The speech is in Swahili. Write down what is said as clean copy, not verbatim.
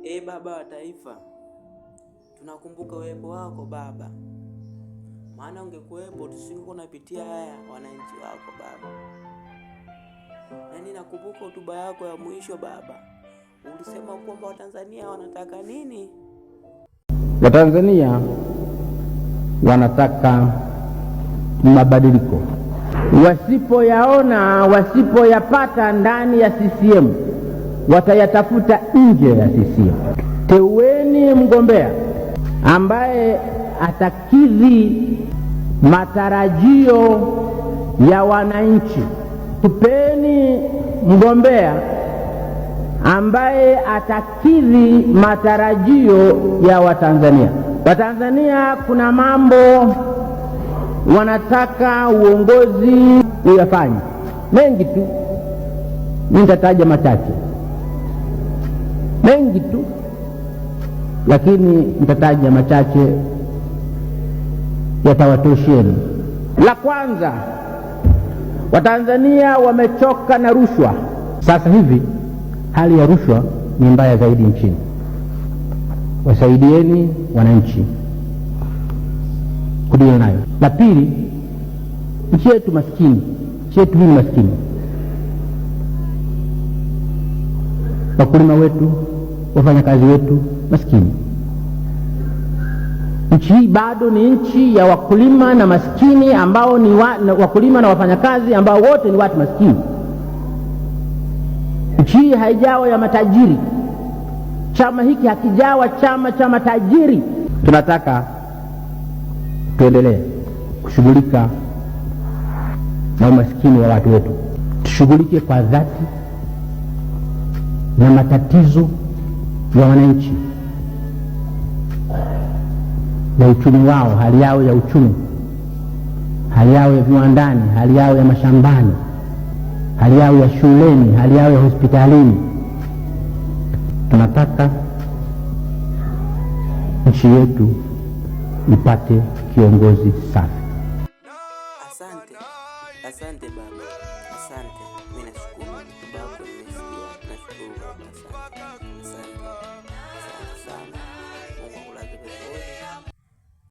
E Baba wa Taifa, tunakumbuka uwepo wako Baba, maana ungekuwepo tusingekuwa tunapitia haya wananchi wako Baba. Na ninakumbuka hotuba yako ya mwisho Baba, ulisema kwamba Watanzania wanataka nini? Watanzania wanataka mabadiliko. Wasipoyaona, wasipoyapata ndani ya CCM, watayatafuta nje ya CCM. Teueni mgombea ambaye atakidhi matarajio ya wananchi. Tupeni mgombea ambaye atakidhi matarajio ya Watanzania. Watanzania kuna mambo wanataka uongozi uyafanye, mengi tu, mimi nitataja machache, mengi tu, lakini nitataja machache yatawatosheni. La kwanza, Watanzania wamechoka na rushwa. Sasa hivi hali ya rushwa ni mbaya zaidi nchini. Wasaidieni wananchi kudili nayo. La pili, nchi yetu maskini, nchi yetu hii ni maskini. Wakulima wetu, wafanyakazi wetu maskini. Nchi hii bado ni nchi ya wakulima na maskini ambao ni wakulima na wafanyakazi ambao wote ni watu maskini. Nchi hii haijawa ya matajiri. Chama hiki hakijawa chama cha matajiri. Tunataka tuendelee kushughulika na umaskini wa watu wetu, tushughulike kwa dhati na matatizo ya wananchi ya uchumi wao, hali yao ya uchumi, hali yao ya viwandani, hali yao ya mashambani, hali yao ya shuleni, hali yao ya hospitalini. Tunataka nchi yetu ipate kiongozi safi. Asante, asante baba, asante. Mimi nashukuru hotuba yako nimesikia, nashukuru baba, asante, asante.